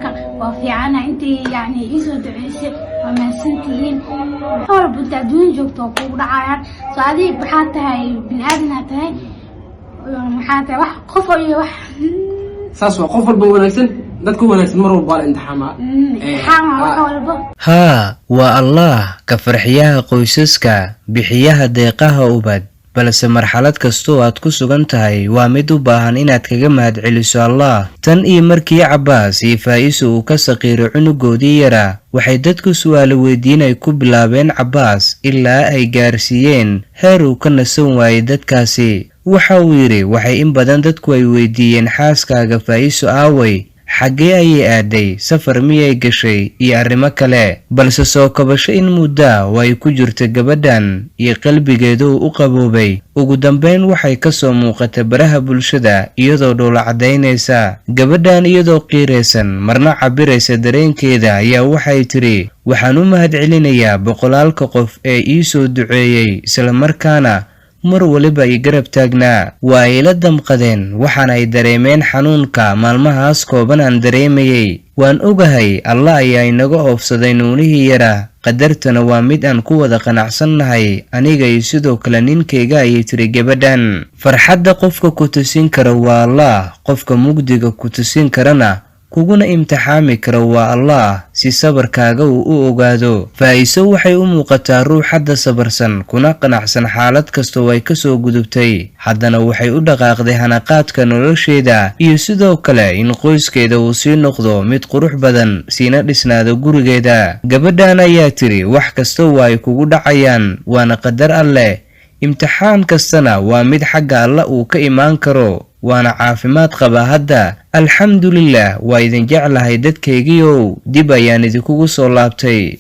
Marka waa fiicana intii yani iisoo duceysay, waa mahadsantihiin. Wax walba inta adduunya joogto waa kugu dhacayaan. So adiga waxaa tahay bini aadanaa tahay, maxaa tahay wax qof iyo wax. Saas waa, qof walba wanaagsan, dadka wanaagsan mar walba waa la imtixaamaa. Imtixaama wax walba. Haa, waa Allaah ka farxiyaha qoysaska, bixiyaha deeqaha ubad, balse marxalad kastoo aad ku sugan tahay waa mid u baahan inaad kaga mahadceliso Allah. Tan iyo markii Cabbaas iyo Faa'iso uu ka saqiiray cunugoodii yaraa, waxay dadku su'aalo weydiin ay ku bilaabeen Cabbaas ilaa ay gaarsiiyeen heer uu ka nasan waayey dadkaasi. Waxa uu yidhi, waxay in badan dadku ay weydiiyeen, "Xaaskaaga Faa'iso aaway? Xaggee ayay aaday? Safar miyay gashay?" iyo arrimo kale. Balse soo kabasho in muddaa oo ay ku jirta gabadhan iyo qalbigeedu uu u qaboobay, ugu dambeyn waxay ka soo muuqatay baraha bulshada iyadoo dhoola caddaynaysa. Gabadhan iyadoo qiiraysan, marna cabiraysa dareenkeeda, ayaa waxay tidhi, "Waxaan u mahadcelinayaa boqolaalka qof ee ii soo duceeyey, islamarkaana mar waliba i garab taagnaa. Waa ay ila damqadeen, waxaana ay dareemeen xanuunka maalmahaas kooban aan dareemayey. Waan ogahay Allah ayaa inaga oofsaday nuunihii yara, qadartana waa mid aan ku wada qanacsannahay aniga iyo sidoo kale ninkayga," ayay tiri gabadhan. Farxadda qofka ku tusin kara waa Allah, qofka mugdiga ku tusin karana kuguna imtixaami kara waa Allah, si sabarkaaga uu u ogaado. Faa'iso waxay u muuqataa ruux hadda sabarsan kuna qanacsan xaalad kastoo ay kasoo gudubtay. Haddana waxay u dhaqaaqday hanaqaadka nolosheeda iyo sidoo kale in qoyskeeda uu sii noqdo mid qurux badan, siina dhisnaado gurigeeda. Gabadhan ayaa tiri, "Wax kasta waa ay kugu dhacayaan, waana qadar Alleh. Imtixaan kastana waa mid xagga Alla uu ka imaan karo. Waana caafimaad qabaa hadda, alxamdulilah. Waa idin jeclahay dadkaygiiow, dib ayaan idinkugu soo laabtay."